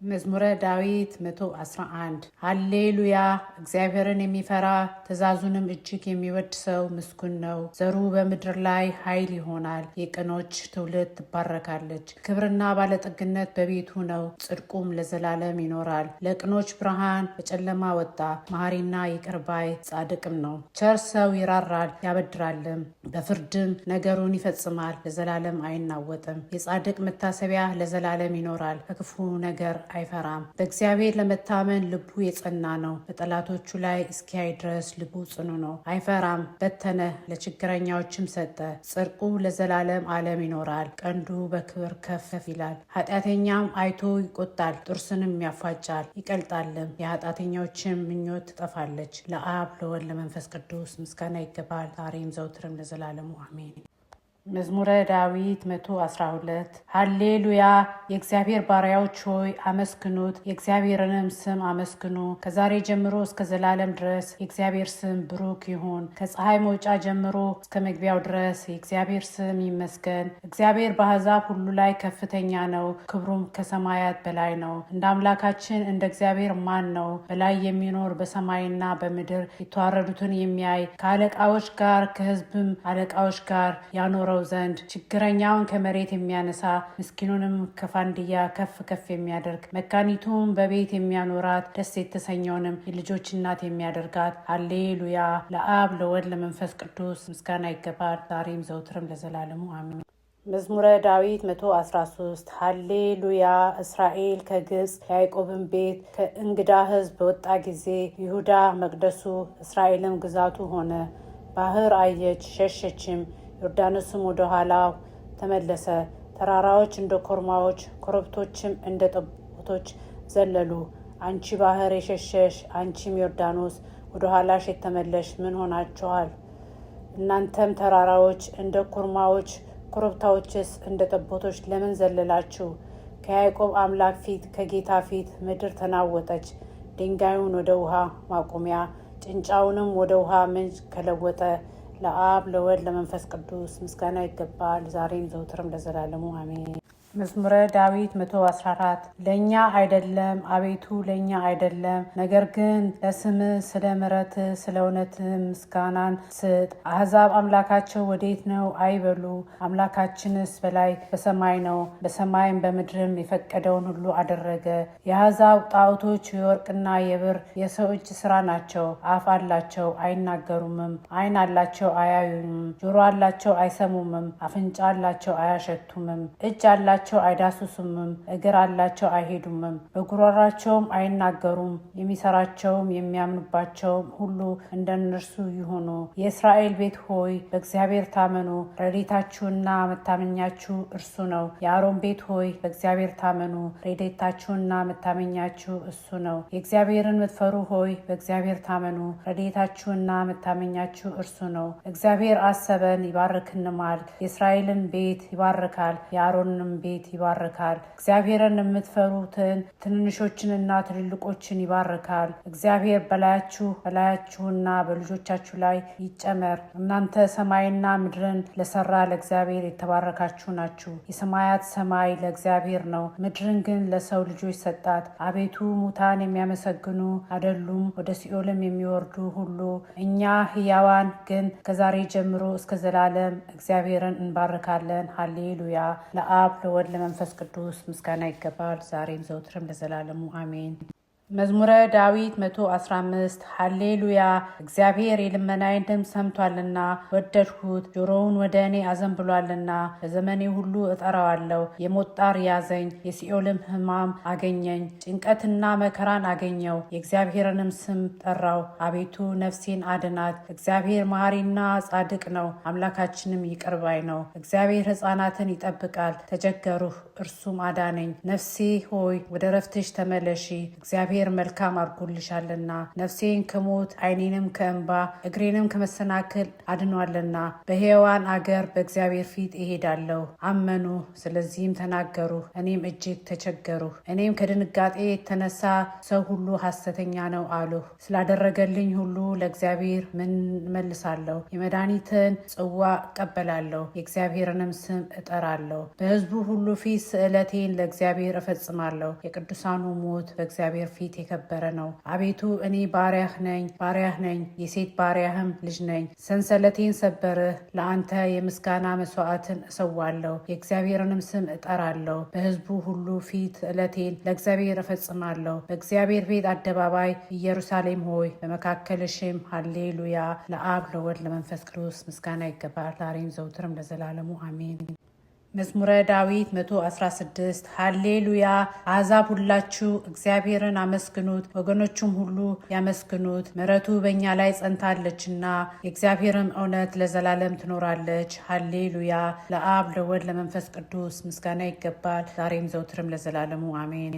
መዝሙረ ዳዊት 111። ሃሌሉያ! እግዚአብሔርን የሚፈራ፣ ትእዛዙንም እጅግ የሚወድ ሰው ምስጉን ነው። ዘሩ በምድር ላይ ኃይል ይሆናል፣ የቅኖች ትውልድ ትባረካለች። ክብርና ባለጠግነት በቤቱ ነው፣ ጽድቁም ለዘላለም ይኖራል። ለቅኖች ብርሃን በጨለማ ወጣ፣ መሐሪና ይቅር ባይ ጻድቅም ነው። ቸር ሰው ይራራል ያበድራልም፣ በፍርድም ነገሩን ይፈጽማል፣ ለዘላለም አይናወጥም። የጻድቅ መታሰቢያ ለዘላለም ይኖራል፣ ከክፉ ነገር አይፈራም። በእግዚአብሔር ለመታመን ልቡ የጸና ነው። በጠላቶቹ ላይ እስኪያይ ድረስ ልቡ ጽኑ ነው። አይፈራም። በተነ፣ ለችግረኛዎችም ሰጠ። ጽድቁ ለዘላለም ዓለም ይኖራል። ቀንዱ በክብር ከፍ ይላል። ኃጢአተኛም አይቶ ይቆጣል፣ ጥርሱንም ያፋጫል ይቀልጣልም። የኃጢአተኛዎችም ምኞት ትጠፋለች። ለአብ፣ ለወልድ፣ ለመንፈስ ቅዱስ ምስጋና ይገባል፣ ዛሬም ዘውትርም ለዘላለሙ አሜን። መዝሙረ ዳዊት 112። ሃሌሉያ! የእግዚአብሔር ባሪያዎች ሆይ አመስግኑት፣ የእግዚአብሔርንም ስም አመስግኑ። ከዛሬ ጀምሮ እስከ ዘላለም ድረስ የእግዚአብሔር ስም ብሩክ ይሁን። ከፀሐይ መውጫ ጀምሮ እስከ መግቢያው ድረስ የእግዚአብሔር ስም ይመስገን። እግዚአብሔር በአሕዛብ ሁሉ ላይ ከፍተኛ ነው፣ ክብሩም ከሰማያት በላይ ነው። እንደ አምላካችን እንደ እግዚአብሔር ማን ነው? በላይ የሚኖር፣ በሰማይና በምድር የተዋረዱትን የሚያይ፣ ከአለቃዎች ጋር ከሕዝብም አለቃዎች ጋር ያኖረው ዘንድ፣ ችግረኛውን ከመሬት የሚያነሳ፣ ምስኪኑንም ከፋንድያ ከፍ ከፍ የሚያደርግ፣ መካኒቱን በቤት የሚያኖራት፣ ደስ የተሰኘውንም የልጆች እናት የሚያደርጋት። ሃሌሉያ! ለአብ፣ ለወልድ፣ ለመንፈስ ቅዱስ ምስጋና ይገባል፣ ዛሬም ዘውትርም ለዘላለሙ አሜን። መዝሙረ ዳዊት 113። ሃሌሉያ! እስራኤል ከግብፅ፣ ያዕቆብን ቤት ከእንግዳ ሕዝብ በወጣ ጊዜ ይሁዳ መቅደሱ፣ እስራኤልም ግዛቱ ሆነ። ባህር አየች ሸሸችም፣ ዮርዳኖስም ወደ ኋላው ተመለሰ። ተራራዎች እንደ ኮርማዎች፣ ኮረብቶችም እንደ ጠቦቶች ዘለሉ። አንቺ ባህር የሸሸሽ፣ አንቺም ዮርዳኖስ ወደ ኋላሽ የተመለሽ ምን ሆናችኋል? እናንተም ተራራዎች እንደ ኮርማዎች፣ ኮረብታዎችስ እንደ ጠቦቶች ለምን ዘለላችሁ? ከያዕቆብ አምላክ ፊት፣ ከጌታ ፊት ምድር ተናወጠች። ድንጋዩን ወደ ውሃ ማቆሚያ፣ ጭንጫውንም ወደ ውሃ ምንጭ ከለወጠ ለአብ፣ ለወልድ፣ ለመንፈስ ቅዱስ ምስጋና ይገባል፣ ዛሬም ዘውትርም ለዘላለሙ አሜን። መዝሙረ ዳዊት 114። ለእኛ አይደለም፣ አቤቱ፣ ለእኛ አይደለም፣ ነገር ግን ለስምህ ስለ ምሕረትህ ስለ እውነትህ ምስጋናን ስጥ። አሕዛብ አምላካቸው ወዴት ነው አይበሉ፣ አምላካችንስ በላይ በሰማይ ነው። በሰማይም በምድርም የፈቀደውን ሁሉ አደረገ። የአሕዛብ ጣዖቶች የወርቅና የብር የሰው እጅ ስራ ናቸው። አፍ አላቸው አይናገሩምም፣ ዓይን አላቸው አያዩምም፣ ጆሮ አላቸው አይሰሙምም፣ አፍንጫ አላቸው አያሸቱምም፣ እጅ አላቸው አይዳስሱምም፣ እግር አላቸው አይሄዱምም፣ በጉሮሯቸውም አይናገሩም። የሚሰራቸውም የሚያምኑባቸውም ሁሉ እንደ እነርሱ ይሁኑ። የእስራኤል ቤት ሆይ፣ በእግዚአብሔር ታመኑ፣ ረድኤታችሁና መታመኛችሁ እርሱ ነው። የአሮን ቤት ሆይ፣ በእግዚአብሔር ታመኑ፣ ረድኤታችሁና መታመኛችሁ እሱ ነው። የእግዚአብሔርን የምትፈሩ ሆይ፣ በእግዚአብሔር ታመኑ፣ ረድኤታችሁና መታመኛችሁ እርሱ ነው። እግዚአብሔር አሰበን ይባርክንማል፣ የእስራኤልን ቤት ይባርካል፣ የአሮንንም ቤት ይባርካል። እግዚአብሔርን የምትፈሩትን ትንንሾችንና ትልልቆችን ይባርካል። እግዚአብሔር በላያችሁና በልጆቻችሁ ላይ ይጨመር። እናንተ ሰማይና ምድርን ለሰራ ለእግዚአብሔር የተባረካችሁ ናችሁ። የሰማያት ሰማይ ለእግዚአብሔር ነው፣ ምድርን ግን ለሰው ልጆች ሰጣት። አቤቱ፣ ሙታን የሚያመሰግኑ አይደሉም፣ ወደ ሲኦልም የሚወርዱ ሁሉ። እኛ ሕያዋን ግን ከዛሬ ጀምሮ እስከ ዘላለም እግዚአብሔርን እንባርካለን። ሃሌሉያ! ለአብ፣ ለወልድ፣ ለመንፈስ ቅዱስ ምስጋና ይገባል፣ ዛሬም ዘውትርም ለዘላለሙ አሜን። መዝሙረ ዳዊት 115። ሃሌሉያ! እግዚአብሔር የልመናዬን ድምፅ ሰምቷልና ወደድሁት፣ ጆሮውን ወደ እኔ አዘንብሏልና። በዘመኔ ሁሉ እጠራዋለሁ። የሞት ጣር ያዘኝ፣ የሲኦልም ሕማም አገኘኝ። ጭንቀትና መከራን አገኘው፣ የእግዚአብሔርንም ስም ጠራው። አቤቱ፣ ነፍሴን አድናት። እግዚአብሔር መሐሪና ጻድቅ ነው፣ አምላካችንም ይቅር ባይ ነው። እግዚአብሔር ሕፃናትን ይጠብቃል። ተቸገርሁ፣ እርሱም አዳነኝ። ነፍሴ ሆይ፣ ወደ ረፍትሽ ተመለሺ። እግዚአብሔር እግዚአብሔር መልካም አድርጎልሻልና፣ ነፍሴን ከሞት ዓይኔንም ከእንባ እግሬንም ከመሰናክል አድኗልና። በሕያዋን አገር በእግዚአብሔር ፊት እሄዳለሁ። አመኑ፣ ስለዚህም ተናገሩ፣ እኔም እጅግ ተቸገሩ። እኔም ከድንጋጤ የተነሳ ሰው ሁሉ ሐሰተኛ ነው አልሁ። ስላደረገልኝ ሁሉ ለእግዚአብሔር ምን እመልሳለሁ? የመድኃኒትን ጽዋ እቀበላለሁ፣ የእግዚአብሔርንም ስም እጠራለሁ። በሕዝቡ ሁሉ ፊት ስዕለቴን ለእግዚአብሔር እፈጽማለሁ። የቅዱሳኑ ሞት በእግዚአብሔር ፊት የከበረ ነው። አቤቱ፣ እኔ ባሪያህ ነኝ፣ ባሪያህ ነኝ፣ የሴት ባሪያህም ልጅ ነኝ። ሰንሰለቴን ሰበርህ። ለአንተ የምስጋና መስዋዕትን እሰዋለሁ፣ የእግዚአብሔርንም ስም እጠራለሁ። በሕዝቡ ሁሉ ፊት ስዕለቴን ለእግዚአብሔር እፈጽማለሁ። በእግዚአብሔር ቤት አደባባይ፣ ኢየሩሳሌም ሆይ፣ በመካከልሽም። ሃሌሉያ። ለአብ፣ ለወልድ፣ ለመንፈስ ቅዱስ ምስጋና ይገባል፣ ዛሬም ዘውትርም ለዘላለሙ አሜን። መዝሙረ ዳዊት 116። ሃሌሉያ። አሕዛብ ሁላችሁ እግዚአብሔርን አመስግኑት፣ ወገኖቹም ሁሉ ያመስግኑት። ምሕረቱ በእኛ ላይ ጸንታለችና የእግዚአብሔርም እውነት ለዘላለም ትኖራለች። ሃሌሉያ። ለአብ፣ ለወልድ፣ ለመንፈስ ቅዱስ ምስጋና ይገባል፣ ዛሬም ዘውትርም ለዘላለሙ አሜን።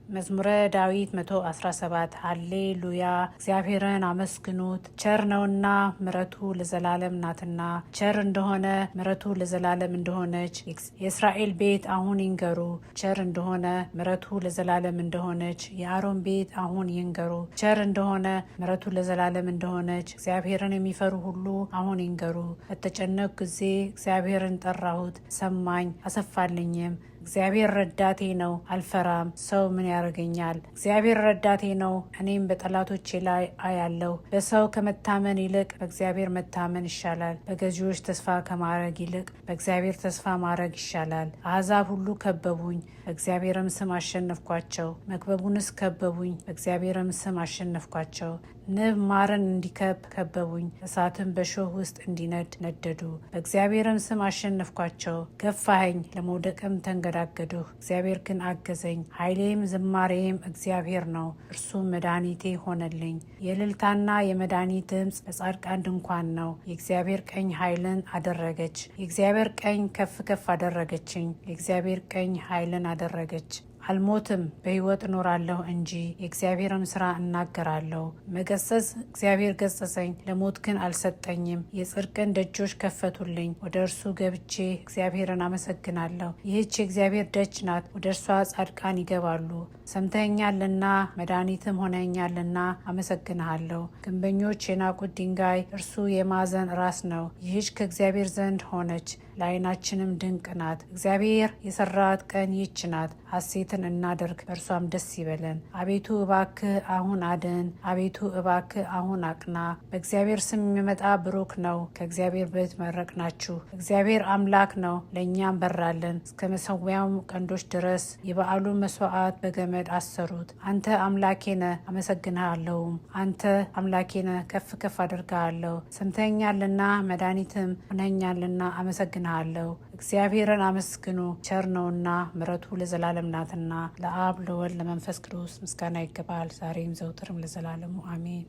መዝሙረ ዳዊት 117። ሃሌሉያ። እግዚአብሔርን አመስግኑት፣ ቸር ነውና ምሕረቱ ለዘላለም ናትና። ቸር እንደሆነ፣ ምሕረቱ ለዘላለም እንደሆነች የእስራኤል ቤት አሁን ይንገሩ። ቸር እንደሆነ፣ ምሕረቱ ለዘላለም እንደሆነች የአሮን ቤት አሁን ይንገሩ። ቸር እንደሆነ፣ ምሕረቱ ለዘላለም እንደሆነች እግዚአብሔርን የሚፈሩ ሁሉ አሁን ይንገሩ። በተጨነቅሁ ጊዜ እግዚአብሔርን ጠራሁት፣ ሰማኝ አሰፋልኝም። እግዚአብሔር ረዳቴ ነው፣ አልፈራም። ሰው ምን ያደርገኛል? እግዚአብሔር ረዳቴ ነው፣ እኔም በጠላቶቼ ላይ አያለሁ። በሰው ከመታመን ይልቅ በእግዚአብሔር መታመን ይሻላል። በገዢዎች ተስፋ ከማድረግ ይልቅ በእግዚአብሔር ተስፋ ማድረግ ይሻላል። አሕዛብ ሁሉ ከበቡኝ፣ በእግዚአብሔርም ስም አሸነፍኳቸው። መክበቡንስ ከበቡኝ፣ በእግዚአብሔርም ስም አሸነፍኳቸው። ንብ ማርን እንዲከብ ከበቡኝ፣ እሳትም በእሾህ ውስጥ እንዲነድ ነደዱ። በእግዚአብሔርም ስም አሸነፍኳቸው። ገፋኸኝ፣ ለመውደቅም ተንገዳገድሁ። እግዚአብሔር ግን አገዘኝ። ኃይሌም ዝማሬም እግዚአብሔር ነው፣ እርሱም መድኃኒቴ ሆነልኝ። የእልልታና የመድኃኒት ድምፅ በጻድቃን ድንኳን ነው። የእግዚአብሔር ቀኝ ኃይልን አደረገች። የእግዚአብሔር ቀኝ ከፍ ከፍ አደረገችኝ። የእግዚአብሔር ቀኝ ኃይልን አደረገች። አልሞትም፣ በሕይወት እኖራለሁ እንጂ፣ የእግዚአብሔርም ስራ እናገራለሁ። መገሰጽ እግዚአብሔር ገሰጸኝ፣ ለሞት ግን አልሰጠኝም። የጽድቅን ደጆች ከፈቱልኝ፣ ወደ እርሱ ገብቼ እግዚአብሔርን አመሰግናለሁ። ይህች የእግዚአብሔር ደጅ ናት፣ ወደ እርሷ ጻድቃን ይገባሉ። ሰምተኸኛልና መድኃኒትም ሆነኸኛልና አመሰግንሃለሁ። ግንበኞች የናቁት ድንጋይ እርሱ የማዕዘን ራስ ነው። ይህች ከእግዚአብሔር ዘንድ ሆነች፣ ለዓይናችንም ድንቅ ናት። እግዚአብሔር የሰራት ቀን ይህች ናት። ሐሴትን እናደርግ፣ በእርሷም ደስ ይበለን። አቤቱ፣ እባክህ አሁን አድን። አቤቱ፣ እባክህ አሁን አቅና። በእግዚአብሔር ስም የሚመጣ ብሩክ ነው። ከእግዚአብሔር ቤት መረቅናችሁ። እግዚአብሔር አምላክ ነው፣ ለእኛም በራልን። እስከ መሰዊያውም ቀንዶች ድረስ የበዓሉን መስዋዕት በገመድ አሰሩት። አንተ አምላኬ ነህ፣ አመሰግንሃለሁም። አንተ አምላኬ ነህ፣ ከፍ ከፍ አደርግሃለሁ። ሰምተኸኛልና መድኃኒትም ሆነኸኛልና አመሰግንሃለሁ። እግዚአብሔርን አመስግኑ፣ ቸር ነውና፣ ምሕረቱ ለዘላለም ናትና። ለአብ፣ ለወልድ፣ ለመንፈስ ቅዱስ ምስጋና ይገባል፣ ዛሬም ዘውትርም ለዘላለሙ አሜን።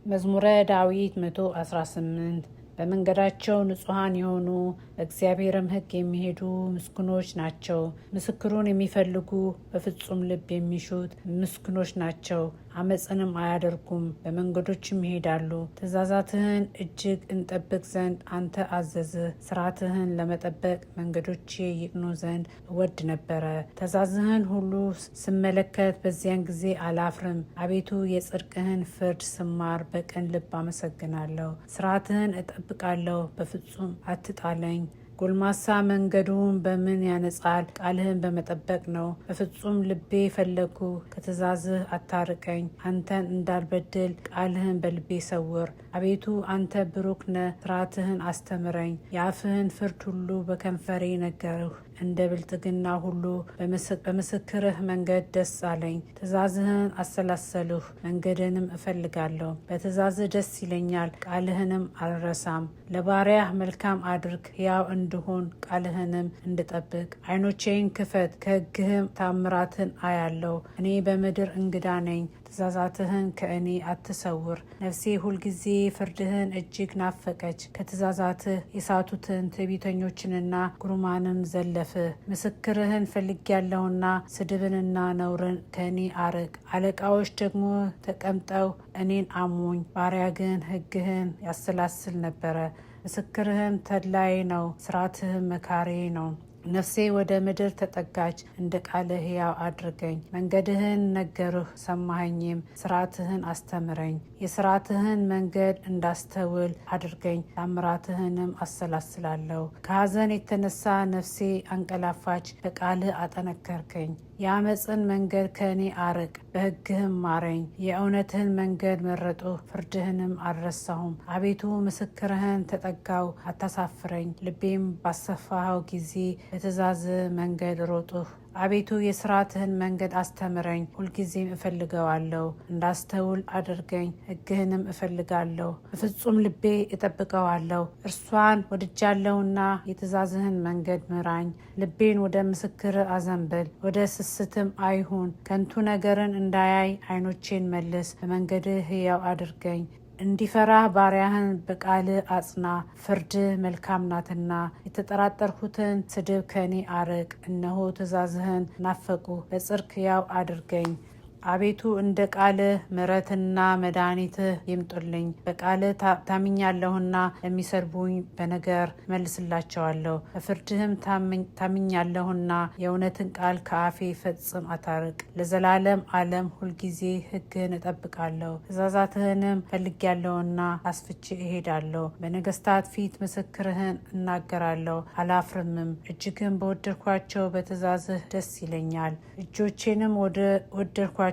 መዝሙረ ዳዊት 118። በመንገዳቸው ንጹሐን የሆኑ፣ በእግዚአብሔርም ሕግ የሚሄዱ ምስጉኖች ናቸው። ምስክሩን የሚፈልጉ፣ በፍጹም ልብ የሚሹት ምስጉኖች ናቸው። አመፅንም አያደርጉም፣ በመንገዶችም ይሄዳሉ። ትእዛዛትህን እጅግ እንጠብቅ ዘንድ አንተ አዘዝህ። ስርዓትህን ለመጠበቅ መንገዶቼ ይቅኑ ዘንድ እወድ ነበረ። ትእዛዝህን ሁሉ ስመለከት በዚያን ጊዜ አላፍርም። አቤቱ፣ የጽድቅህን ፍርድ ስማር በቅን ልብ አመሰግናለሁ። ስርዓትህን እጠብቃለሁ፣ በፍጹም አትጣለኝ። ጎልማሳ መንገዱን በምን ያነጻል? ቃልህን በመጠበቅ ነው። በፍጹም ልቤ ፈለግሁህ፣ ከትእዛዝህ አታርቀኝ። አንተን እንዳልበድል ቃልህን በልቤ ሰውር። አቤቱ፣ አንተ ብሩክ ነህ፣ ሥርዓትህን አስተምረኝ። የአፍህን ፍርድ ሁሉ በከንፈሬ ነገርሁ። እንደ ብልጥግና ሁሉ በምስክርህ መንገድ ደስ አለኝ። ትእዛዝህን አሰላሰልሁ፣ መንገድህንም እፈልጋለሁ። በትእዛዝህ ደስ ይለኛል፣ ቃልህንም አልረሳም። ለባሪያህ መልካም አድርግ፣ ሕያው እንድሆን ቃልህንም እንድጠብቅ። ዓይኖቼን ክፈት፣ ከሕግህም ታምራትን አያለሁ። እኔ በምድር እንግዳ ነኝ፣ ትእዛዛትህን ከእኔ አትሰውር። ነፍሴ ሁልጊዜ ፍርድህን እጅግ ናፈቀች። ከትእዛዛትህ የሳቱትን ትዕቢተኞችንና ግሩማንን ዘለፍህ። መተላለፍህ። ምስክርህን ፈልጌአለሁና ስድብንና ነውርን ከእኔ አርቅ። አለቃዎች ደግሞ ተቀምጠው እኔን አሙኝ፣ ባሪያ ግን ሕግህን ያሰላስል ነበረ። ምስክርህም ተድላዬ ነው፣ ሥርዓትህም መካሬ ነው። ነፍሴ ወደ ምድር ተጠጋች፣ እንደ ቃልህ ሕያው አድርገኝ። መንገድህን ነገርሁ ሰማኸኝም፣ ሥርዓትህን አስተምረኝ። የሥርዓትህን መንገድ እንዳስተውል አድርገኝ፣ ታምራትህንም አሰላስላለሁ። ከሐዘን የተነሳ ነፍሴ አንቀላፋች፣ በቃልህ አጠነከርከኝ። የዓመፅን መንገድ ከእኔ አርቅ፣ በሕግህም ማረኝ። የእውነትህን መንገድ መረጥሁ፣ ፍርድህንም አልረሳሁም። አቤቱ ምስክርህን ተጠጋው፣ አታሳፍረኝ። ልቤም ባሰፋኸው ጊዜ በትእዛዝህ መንገድ ሮጥሁ። አቤቱ የሥርዓትህን መንገድ አስተምረኝ፣ ሁልጊዜም እፈልገዋለሁ። እንዳስተውል አድርገኝ፣ ሕግህንም እፈልጋለሁ። በፍጹም ልቤ እጠብቀዋለሁ። እርሷን ወድጃለሁና የትእዛዝህን መንገድ ምራኝ። ልቤን ወደ ምስክርህ አዘንብል፣ ወደ ስስትም አይሁን። ከንቱ ነገርን እንዳያይ ዓይኖቼን መልስ፣ በመንገድህ ሕያው አድርገኝ። እንዲፈራህ ባሪያህን በቃልህ አጽና፣ ፍርድህ መልካም ናትና። የተጠራጠርሁትን ስድብ ከእኔ አርቅ። እነሆ ትእዛዝህን ናፈቁ፣ በጽድቅ ሕያው አድርገኝ። አቤቱ እንደ ቃልህ ምሕረትና መድኃኒትህ ይምጡልኝ። በቃልህ ታምኛለሁና ለሚሰድቡኝ በነገር እመልስላቸዋለሁ። በፍርድህም ታምኛለሁና የእውነትን ቃል ከአፌ ፈጽም አታርቅ። ለዘላለም ዓለም ሁልጊዜ ሕግህን እጠብቃለሁ። ትእዛዛትህንም ፈልጌያለሁና አስፍቼ እሄዳለሁ። በነገስታት ፊት ምስክርህን እናገራለሁ፣ አላፍርምም። እጅግም በወደድኳቸው በትእዛዝህ ደስ ይለኛል። እጆቼንም ወደ ወደድኳቸው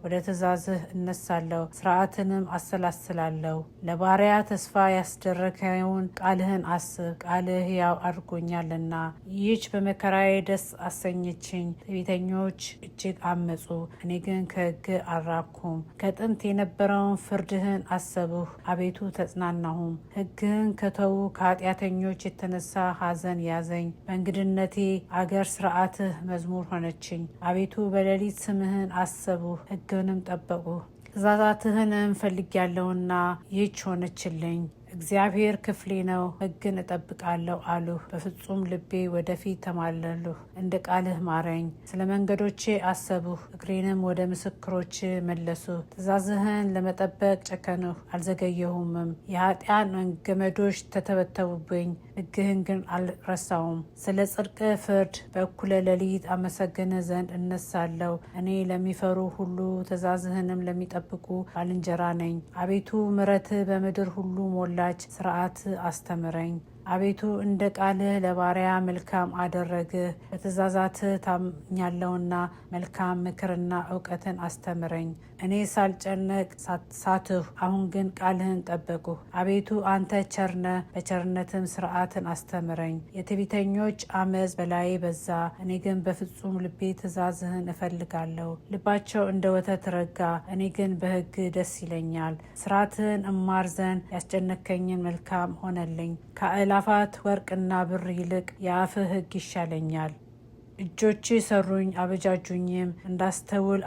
ወደ ትእዛዝህ እነሳለሁ፣ ስርዓትንም አሰላስላለሁ። ለባሪያ ተስፋ ያስደረግኸውን ቃልህን አስብ፣ ቃልህ ሕያው አድርጎኛልና። ይህች በመከራዬ ደስ አሰኘችኝ። ትዕቢተኞች እጅግ አመፁ፣ እኔ ግን ከሕግህ አልራቅኩም። ከጥንት የነበረውን ፍርድህን አሰብሁ፣ አቤቱ ተጽናናሁም። ሕግህን ከተዉ ከኃጢአተኞች የተነሳ ሐዘን ያዘኝ። በእንግድነቴ አገር ስርዓትህ መዝሙር ሆነችኝ። አቤቱ በሌሊት ስምህን አሰብሁ፣ ሕግህንም ጠበቅሁ። ትእዛዛትህንም ፈልጌአለሁና ይህች ሆነችልኝ። እግዚአብሔር ክፍሌ ነው፣ ሕግን እጠብቃለሁ አልሁ። በፍጹም ልቤ ወደፊት ተማለልሁ፣ እንደ ቃልህ ማረኝ። ስለ መንገዶቼ አሰብሁ፣ እግሬንም ወደ ምስክሮች መለስሁ። ትእዛዝህን ለመጠበቅ ጨከንሁ፣ አልዘገየሁምም። የኃጥአን ገመዶች ተተበተቡብኝ፣ ሕግህን ግን አልረሳውም። ስለ ጽድቅ ፍርድ በእኩለ ሌሊት አመሰግንህ ዘንድ እነሳለሁ። እኔ ለሚፈሩ ሁሉ ትእዛዝህንም ለሚጠብቁ ባልንጀራ ነኝ። አቤቱ ምሕረትህ በምድር ሁሉ ሞላች፣ ሥርዓት አስተምረኝ። አቤቱ እንደ ቃልህ ለባሪያ መልካም አደረግህ። በትእዛዛትህ ታምኛለሁና መልካም ምክርና እውቀትን አስተምረኝ። እኔ ሳልጨነቅ ሳትሁ፣ አሁን ግን ቃልህን ጠበቅሁ። አቤቱ አንተ ቸርነህ፣ በቸርነትም ሥርዓትን አስተምረኝ። የትዕቢተኞች አመፅ በላዬ በዛ፣ እኔ ግን በፍጹም ልቤ ትእዛዝህን እፈልጋለሁ። ልባቸው እንደ ወተት ረጋ፣ እኔ ግን በሕግህ ደስ ይለኛል። ሥርዓትህን እማር ዘንድ ያስጨነከኝን መልካም ሆነልኝ። ከአእላፋት ወርቅና ብር ይልቅ የአፍህ ሕግ ይሻለኛል። እጆችህ ሰሩኝ አበጃጁኝም፣ እንዳስተውል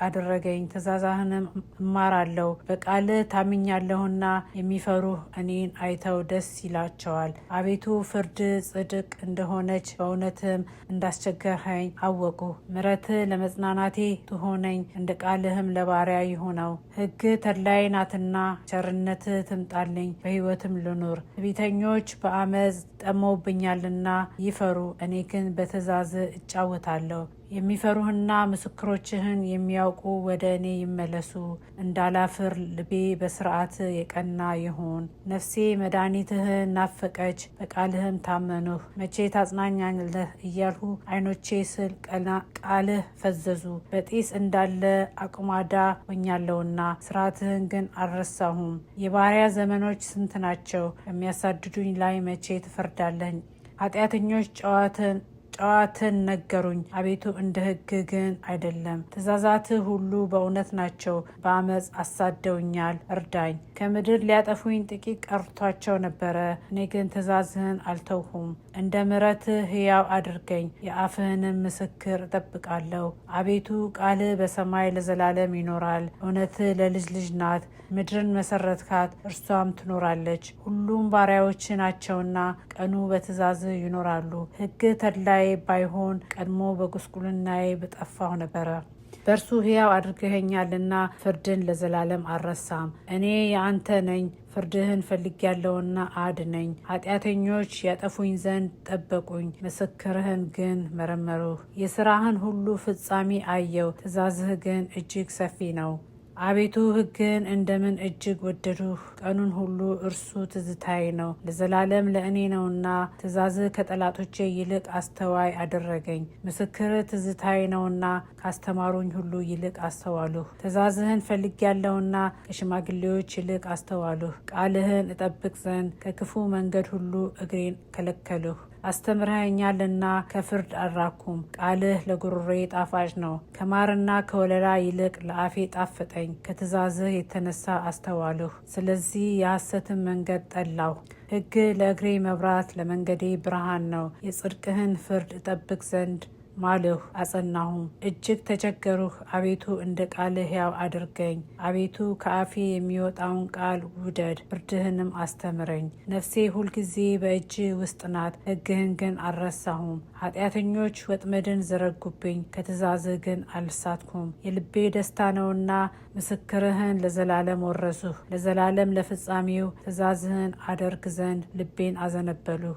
አደረገኝ። ትእዛዝህንም እማራለሁ። በቃልህ ታምኛለሁና የሚፈሩህ እኔን አይተው ደስ ይላቸዋል። አቤቱ ፍርድህ ጽድቅ እንደሆነች በእውነትም እንዳስቸገርኸኝ አወቅሁ። ምሕረትህ ለመጽናናቴ ትሆነኝ፣ እንደ ቃልህም ለባሪያ ይሁነው። ሕግህ ተድላዬ ናትና ቸርነትህ ትምጣልኝ፣ በሕይወትም ልኑር። ትዕቢተኞች በዓመፅ ጠመውብኛልና ይፈሩ፣ እኔ ግን በትእዛዝህ እጫወታለሁ። የሚፈሩህና ምስክሮችህን የሚያውቁ ወደ እኔ ይመለሱ። እንዳላፍር ልቤ በሥርዓትህ የቀና ይሁን። ነፍሴ መድኃኒትህን ናፈቀች፣ በቃልህም ታመንሁ። መቼ ታጽናኛለህ እያልሁ ዓይኖቼ ስል ቃልህ ፈዘዙ። በጢስ እንዳለ አቁማዳ ሆኛለሁና ሥርዓትህን ግን አልረሳሁም። የባሪያ ዘመኖች ስንት ናቸው? በሚያሳድዱኝ ላይ መቼ ትፈርዳለህ? ኃጢአተኞች ጨዋትን ነገሩኝ፣ አቤቱ እንደ ሕግህ ግን አይደለም። ትእዛዛትህ ሁሉ በእውነት ናቸው። በዓመፅ አሳደውኛል፣ እርዳኝ። ከምድር ሊያጠፉኝ ጥቂት ቀርቷቸው ነበረ፣ እኔ ግን ትእዛዝህን አልተውሁም። እንደ ምሕረትህ ሕያው አድርገኝ፣ የአፍህንም ምስክር እጠብቃለሁ። አቤቱ ቃልህ በሰማይ ለዘላለም ይኖራል፣ እውነትህ ለልጅ ልጅ ናት። ምድርን መሰረትካት፣ እርሷም ትኖራለች። ሁሉም ባሪያዎችህ ናቸውና ቀኑ በትእዛዝህ ይኖራሉ። ሕግህ ተድላዬ ባይሆን ቀድሞ በጉስቁልናዬ በጠፋሁ ነበረ። በእርሱ ሕያው አድርገኸኛልና ፍርድን ለዘላለም አልረሳም። እኔ የአንተ ነኝ፣ ፍርድህን ፈልጌያለሁና አድነኝ። ኃጢአተኞች ያጠፉኝ ዘንድ ጠበቁኝ፣ ምስክርህን ግን መረመርሁ። የሥራህን ሁሉ ፍጻሜ አየሁ፣ ትእዛዝህ ግን እጅግ ሰፊ ነው። አቤቱ፣ ሕግህን እንደምን እጅግ ወደድሁ! ቀኑን ሁሉ እርሱ ትዝታዬ ነው፣ ለዘላለም ለእኔ ነውና። ትእዛዝህ ከጠላቶቼ ይልቅ አስተዋይ አደረገኝ። ምስክርህ ትዝታዬ ነውና ካስተማሩኝ ሁሉ ይልቅ አስተዋልሁ። ትእዛዝህን ፈልጌያለሁና ከሽማግሌዎች ይልቅ አስተዋልሁ። ቃልህን እጠብቅ ዘንድ ከክፉ መንገድ ሁሉ እግሬን ከለከልሁ። አስተምረኸኛልና ከፍርድ አልራቅሁም። ቃልህ ለጉሮሮዬ ጣፋጭ ነው፣ ከማርና ከወለላ ይልቅ ለአፌ ጣፈጠኝ። ከትእዛዝህ የተነሳ አስተዋልሁ፣ ስለዚህ የሐሰትን መንገድ ጠላሁ። ሕግህ ለእግሬ መብራት ለመንገዴ ብርሃን ነው። የጽድቅህን ፍርድ እጠብቅ ዘንድ ማልሁ አጸናሁም። እጅግ ተቸገርሁ። አቤቱ፣ እንደ ቃልህ ሕያው አድርገኝ። አቤቱ፣ ከአፌ የሚወጣውን ቃል ውደድ፣ ፍርድህንም አስተምረኝ። ነፍሴ ሁልጊዜ በእጅህ ውስጥ ናት፣ ሕግህን ግን አልረሳሁም። ኃጢአተኞች ወጥመድን ዘረጉብኝ፣ ከትእዛዝህ ግን አልሳትኩም። የልቤ ደስታ ነውና ምስክርህን ለዘላለም ወረስሁ። ለዘላለም ለፍጻሜው ትእዛዝህን አደርግ ዘንድ ልቤን አዘነበልሁ።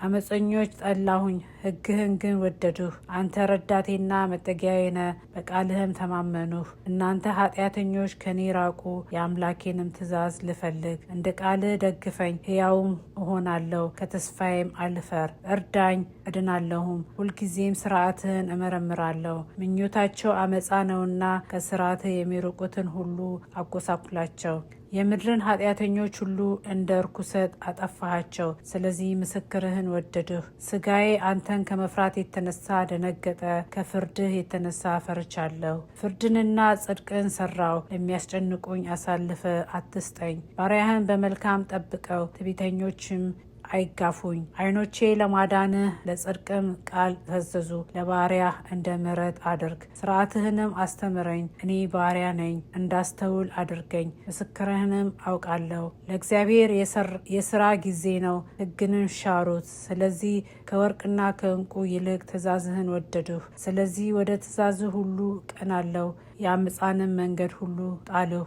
አመፀኞች ጠላሁኝ፣ ሕግህን ግን ወደድሁ። አንተ ረዳቴና መጠጊያዬ ነህ፣ በቃልህም ተማመንሁ። እናንተ ኃጢአተኞች ከኔ ራቁ፣ የአምላኬንም ትእዛዝ ልፈልግ። እንደ ቃልህ ደግፈኝ፣ ሕያውም እሆናለሁ፣ ከተስፋዬም አልፈር። እርዳኝ፣ እድናለሁም፣ ሁልጊዜም ሥርዓትህን እመረምራለሁ። ምኞታቸው አመፃ ነውና ከሥርዓትህ የሚርቁትን ሁሉ አጎሳቁላቸው። የምድርን ኃጢአተኞች ሁሉ እንደ ርኩሰት አጠፋሃቸው። ስለዚህ ምስክርህን ወደድሁ። ስጋዬ አንተን ከመፍራት የተነሳ ደነገጠ፣ ከፍርድህ የተነሳ ፈርቻለሁ። ፍርድንና ጽድቅን ሰራሁ፣ ለሚያስጨንቁኝ አሳልፈህ አትስጠኝ። ባሪያህን በመልካም ጠብቀው፣ ትዕቢተኞችም አይጋፉኝ። ዓይኖቼ ለማዳንህ ለጽድቅህም ቃል ፈዘዙ። ለባሪያህ እንደ ምሕረትህ አድርግ፣ ሥርዓትህንም አስተምረኝ። እኔ ባሪያህ ነኝ፣ እንዳስተውል አድርገኝ፣ ምስክርህንም አውቃለሁ። ለእግዚአብሔር የሥራ ጊዜ ነው፣ ሕግንም ሻሩት። ስለዚህ ከወርቅና ከዕንቁ ይልቅ ትእዛዝህን ወደድሁ። ስለዚህ ወደ ትእዛዝህ ሁሉ እቀናለሁ፣ የዓመፃንም መንገድ ሁሉ ጣልሁ።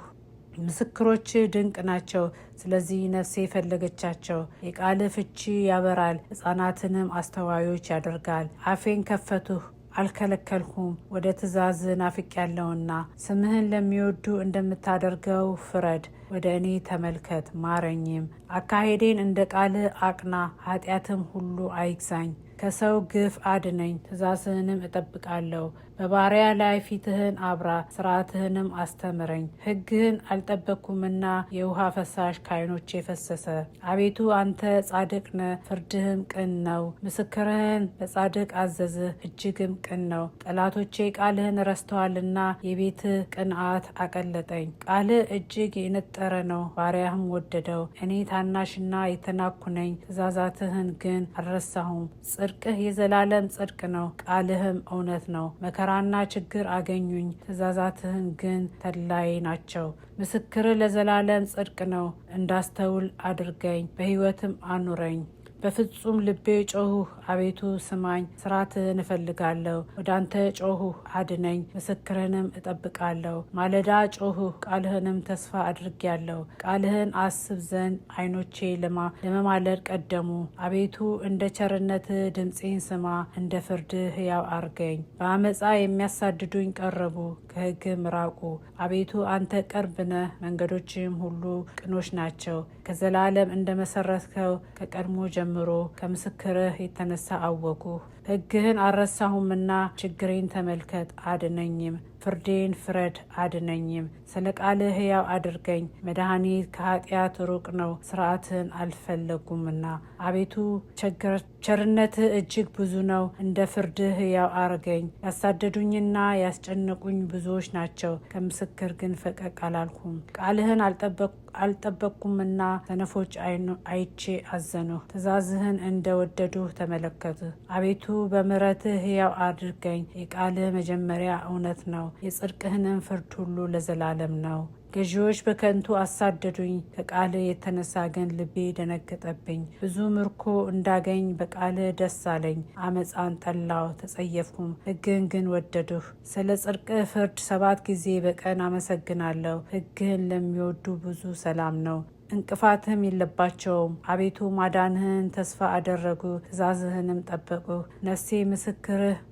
ምስክሮችህ ድንቅ ናቸው፣ ስለዚህ ነፍሴ ፈለገቻቸው። የቃልህ ፍቺ ያበራል፣ ሕፃናትንም አስተዋዮች ያደርጋል። አፌን ከፈትሁ አልከለከልሁም፣ ወደ ትእዛዝህ ናፍቄያለሁና። ስምህን ለሚወዱ እንደምታደርገው ፍረድ። ወደ እኔ ተመልከት ማረኝም። አካሄዴን እንደ ቃልህ አቅና፣ ኃጢአትም ሁሉ አይግዛኝ። ከሰው ግፍ አድነኝ፣ ትእዛዝህንም እጠብቃለሁ። በባሪያህ ላይ ፊትህን አብራ፣ ሥርዓትህንም አስተምረኝ። ሕግህን አልጠበቅሁምና የውሃ ፈሳሽ ከዓይኖቼ ፈሰሰ። አቤቱ፣ አንተ ጻድቅ ነህ፣ ፍርድህም ቅን ነው። ምስክርህን ለጻድቅ አዘዝህ፣ እጅግም ቅን ነው። ጠላቶቼ ቃልህን ረስተዋልና የቤትህ ቅንዓት አቀለጠኝ። ቃልህ እጅግ የነጠረ ነው፣ ባሪያህም ወደደው። እኔ ታናሽና የተናቅሁ ነኝ፣ ትእዛዛትህን ግን አልረሳሁም። ጽድቅህ የዘላለም ጽድቅ ነው፣ ቃልህም እውነት ነው። መከራና ችግር አገኙኝ፣ ትእዛዛትህን ግን ተድላዬ ናቸው። ምስክርህ ለዘላለም ጽድቅ ነው፣ እንዳስተውል አድርገኝ፣ በሕይወትም አኑረኝ። በፍጹም ልቤ ጮኽሁ፣ አቤቱ ስማኝ፣ ሥርዓትህን እፈልጋለሁ። ወደ አንተ ጮኽሁ፣ አድነኝ፣ ምስክርህንም እጠብቃለሁ። ማለዳ ጮኽሁ፣ ቃልህንም ተስፋ አድርጌአለሁ። ቃልህን አስብ ዘንድ ዓይኖቼ ለመማለድ ቀደሙ። አቤቱ፣ እንደ ቸርነትህ ድምፄን ስማ፣ እንደ ፍርድህ ሕያው አድርገኝ። በዓመፃ የሚያሳድዱኝ ቀረቡ፣ ከሕግህም ራቁ። አቤቱ፣ አንተ ቅርብ ነህ፣ መንገዶችህም ሁሉ ቅኖች ናቸው። ከዘላለም እንደ መሰረትኸው ከቀድሞ ጀምሮ ከምስክርህ የተነሳ አወቅሁ። ሕግህን አልረሳሁምና ችግሬን ተመልከት አድነኝም። ፍርዴን ፍረድ አድነኝም። ስለ ቃልህ ሕያው አድርገኝ። መድኃኒት ከኃጢአት ሩቅ ነው፣ ሥርዓትህን አልፈለጉምና። አቤቱ፣ ቸርነትህ እጅግ ብዙ ነው፣ እንደ ፍርድህ ሕያው አርገኝ። ያሳደዱኝና ያስጨነቁኝ ብዙዎች ናቸው፣ ከምስክርህ ግን ፈቀቅ አላልኩም። ቃልህን አልጠበቅሁምና ሰነፎች አይቼ አዘንሁ። ትእዛዝህን እንደ ወደድሁ ተመለከትሁ። አቤቱ፣ በምሕረትህ ሕያው አድርገኝ፣ የቃልህ መጀመሪያ እውነት ነው። የጽድቅህንም ፍርድ ሁሉ ለዘላለም ነው። ገዢዎች በከንቱ አሳደዱኝ፣ ከቃልህ የተነሳ ግን ልቤ ደነገጠብኝ። ብዙ ምርኮ እንዳገኝ በቃልህ ደስ አለኝ። አመፃን ጠላሁ ተጸየፍኩም፣ ሕግህን ግን ወደድሁ። ስለ ጽድቅህ ፍርድ 7 ጊዜ በቀን አመሰግናለሁ። ሕግህን ለሚወዱ ብዙ ሰላም ነው፣ እንቅፋትም የለባቸውም። አቤቱ ማዳንህን ተስፋ አደረጉ፣ ትእዛዝህንም ጠበቁ። ነፍሴ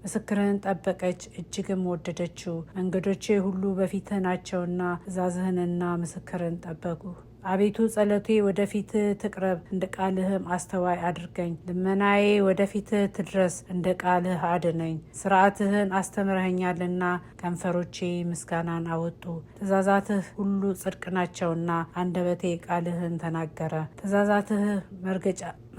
ምስክርህን ጠበቀች፣ እጅግም ወደደችው። መንገዶቼ ሁሉ በፊትህ ናቸውና ትእዛዝህንና ምስክርህን ጠበቁ። አቤቱ ጸሎቴ ወደፊትህ ትቅረብ፣ እንደ ቃልህም አስተዋይ አድርገኝ። ልመናዬ ወደፊትህ ትድረስ፣ እንደ ቃልህ አድነኝ። ሥርዓትህን አስተምረኸኛልና ከንፈሮቼ ምስጋናን አወጡ። ትእዛዛትህ ሁሉ ጽድቅ ናቸውና አንደበቴ ቃልህን ተናገረ። ትእዛዛትህ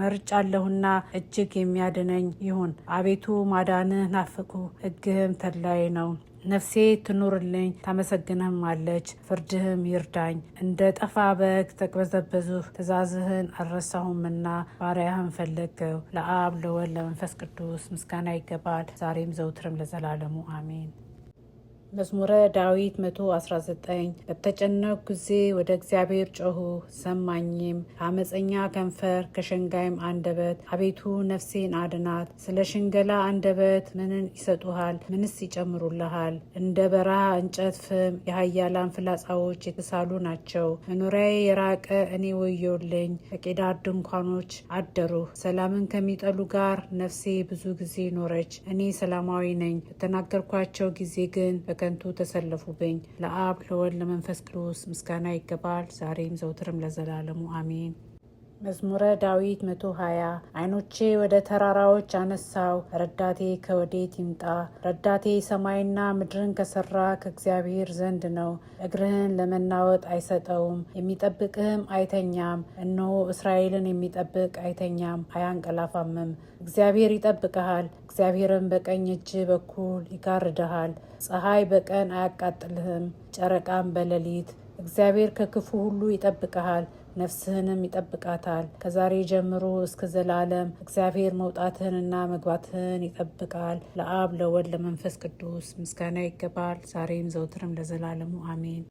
መርጫለሁና እጅግ የሚያድነኝ ይሁን። አቤቱ ማዳንህ ናፍቁ፣ ሕግህም ተድላዬ ነው። ነፍሴ ትኑርልኝ ታመሰግንህም አለች፣ ፍርድህም ይርዳኝ። እንደ ጠፋ በግ ተቅበዘበዝሁ፣ ትእዛዝህን አልረሳሁምና ባሪያህን ፈለግኸው። ለአብ ለወልድ ለመንፈስ ቅዱስ ምስጋና ይገባል፣ ዛሬም ዘውትርም ለዘላለሙ አሜን። መዝሙረ ዳዊት 119። በተጨነቅሁ ጊዜ ወደ እግዚአብሔር ጮኽሁ፣ ሰማኝም። ከአመፀኛ ከንፈር ከሸንጋይም አንደበት አቤቱ ነፍሴን አድናት። ስለ ሽንገላ አንደበት ምንን ይሰጡሃል? ምንስ ይጨምሩልሃል? እንደ በረሃ እንጨት ፍም የኃያላን ፍላጻዎች የተሳሉ ናቸው። መኖሪያዬ የራቀ እኔ ወዮልኝ። በቄዳር ድንኳኖች አደርሁ። ሰላምን ከሚጠሉ ጋር ነፍሴ ብዙ ጊዜ ኖረች። እኔ ሰላማዊ ነኝ፣ በተናገርኳቸው ጊዜ ግን በከንቱ ተሰለፉብኝ። ለአብ ለወልድ ለመንፈስ ቅዱስ ምስጋና ይገባል፣ ዛሬም ዘውትርም ለዘላለሙ አሜን። መዝሙረ ዳዊት 120። ዓይኖቼ ወደ ተራራዎች አነሳው፣ ረዳቴ ከወዴት ይምጣ? ረዳቴ ሰማይና ምድርን ከሰራ ከእግዚአብሔር ዘንድ ነው። እግርህን ለመናወጥ አይሰጠውም፣ የሚጠብቅህም አይተኛም። እነሆ እስራኤልን የሚጠብቅ አይተኛም አያንቀላፋምም። እግዚአብሔር ይጠብቅሃል፣ እግዚአብሔርም በቀኝ እጅ በኩል ይጋርድሃል። ፀሐይ በቀን አያቃጥልህም፣ ጨረቃም በሌሊት። እግዚአብሔር ከክፉ ሁሉ ይጠብቅሃል፣ ነፍስህንም ይጠብቃታል። ከዛሬ ጀምሮ እስከ ዘላለም እግዚአብሔር መውጣትህንና መግባትህን ይጠብቃል። ለአብ ለወልድ ለመንፈስ ቅዱስ ምስጋና ይገባል፣ ዛሬም ዘውትርም ለዘላለሙ አሜን።